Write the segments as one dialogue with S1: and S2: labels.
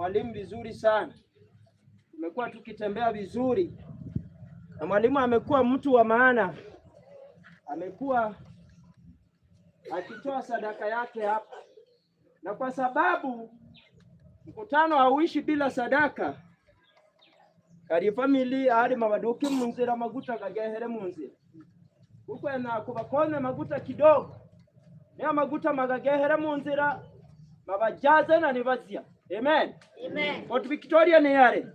S1: mwalimu vizuri sana, tumekuwa tukitembea vizuri na mwalimu amekuwa mtu wa maana, amekuwa akitoa sadaka yake hapa, na kwa sababu mkutano hauishi bila sadaka, kali family ali mabaduki munzira maguta gagehere munzira kukwena kubakone maguta kidogo niyo maguta magagehere munzira mabajaze na nibazia. Amen.
S2: Amen.
S1: Port Victoria ni yale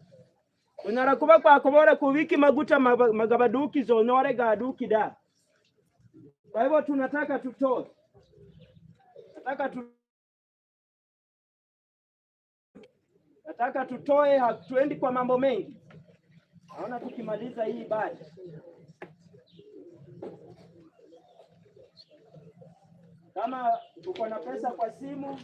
S1: unyara kuba kwakobora kubiki maguta magabaduki zonore gaduki da. Kwa hivyo tunataka tutoe, nataka tu nataka tutoe, hatuendi kwa mambo mengi. Naona tukimaliza hii ibada kama uko na pesa kwa simu,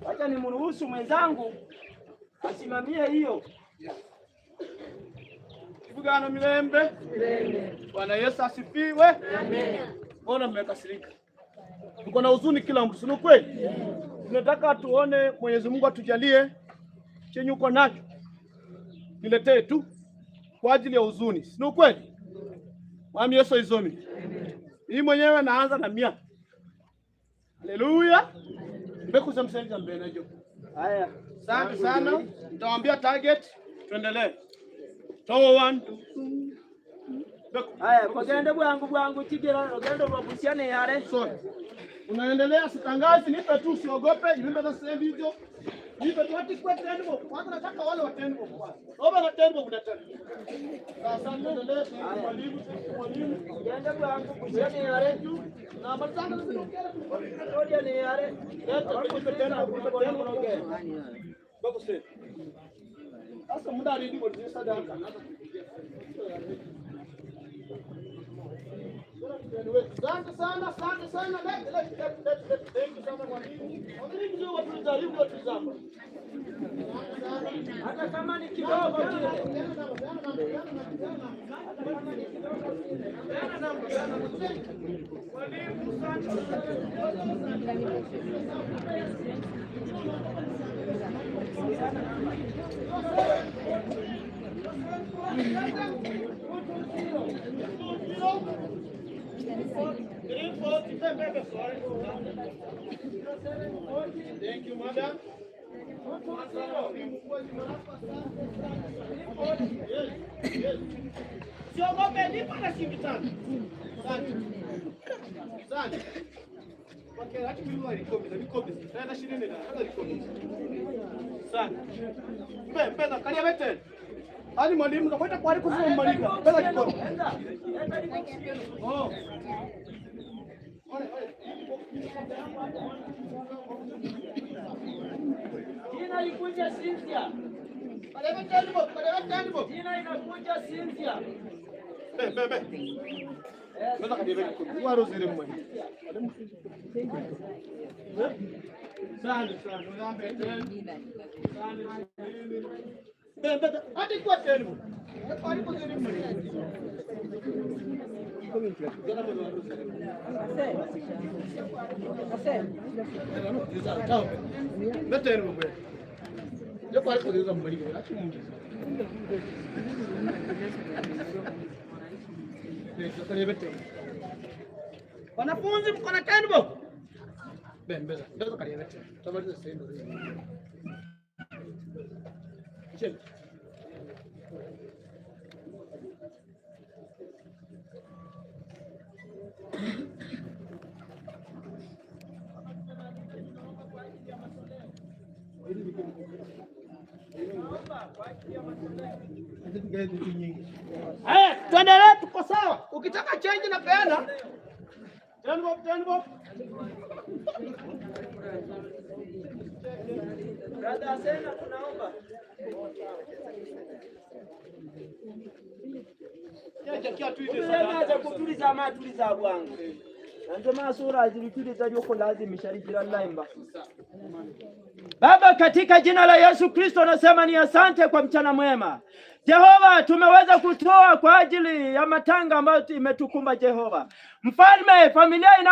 S1: wacha nimruhusu mwenzangu asimamie hiyo.
S3: Ivugana mirembe. Bwana Yesu asifiwe. Mbona mmekasirika? Tuko na huzuni kila mtu, si ni kweli? Tunataka tuone Mwenyezi Mungu atujalie chenye uko nacho, niletee tu kwa ajili ya huzuni, si ni kweli? Mwami Yesu izomi. Mimi mwenyewe naanza na 100. Haleluya. Mbekuza msenja mbenejo.
S1: Haya,
S3: Asante sana. Nitawaambia target, tuendelee. Toa one. Beku.
S1: Haya, kogende bwangu bwangu chigira ogende babusiane yale.
S3: Sorry. Unaendelea, sitangazi, nipe tu, usiogope. Remember the same video. Nipe tu hati kwa 10 bob. Kwanza nataka wale wa 10 bob kwanza. Roba na 10 bob na 10. Sasa tuendelee, thank you mwalimu, thank you mwalimu.
S1: Ogende bwangu busiane yale.
S3: Na matanga zinaongea tu.
S1: Odia ni yale.
S3: Leta, nipe 10 bob, nipe 10 bob. Bako sasa. Sasa muda alidi kwa sadaka. Asante sana, asante sana. Let, let, let, let, let. Thank you sana mwalimu. Mwalimu ndio watu jaribu watu zamba.
S1: Hata kama ni kidogo kile.
S3: 3, 4, 10, sorry. Thank you, madam. Yes, yes. Siogope, nipo na shilingi 5. Asante. Asante. Okay, acha mimi nikope, nikope. Tena 20 na hata nikope. Asante. Mbe, mbe, kalia bete. Ani mwalimu kakwenda kwa kusoma mmalika. Beza kikoro. Oh. Ole, ole.
S1: Jina likuja Cynthia.
S3: Kalia 10 bob, kalia 10 bob.
S1: Jina inakuja Cynthia.
S3: Be, be, be. Beza kalia bete. Waro zile mwe. Asante sana. Ulambe tena. Asante. Be, be, hadi kwa 10 bob. Hadi kwa zile mwe. Wanafunzi mko na 10 bob? Mbeza kalia bete. Tabariza sasa ndio. Cheki. Eh, tuendelee, tuko sawa. Ukitaka change na peana. 10 bob, 10 bob.
S1: Brother Asena tunaomba. Aja kutuliza amatuliza bwangu. Nanzo masura azilituliza lyoko lazimisha lijira laimba. Baba, katika jina la Yesu Kristo nasema ni asante kwa mchana mwema. Jehova, tumeweza kutoa kwa ajili ya matanga ambayo imetukumba Jehova. Mfalme, familia ina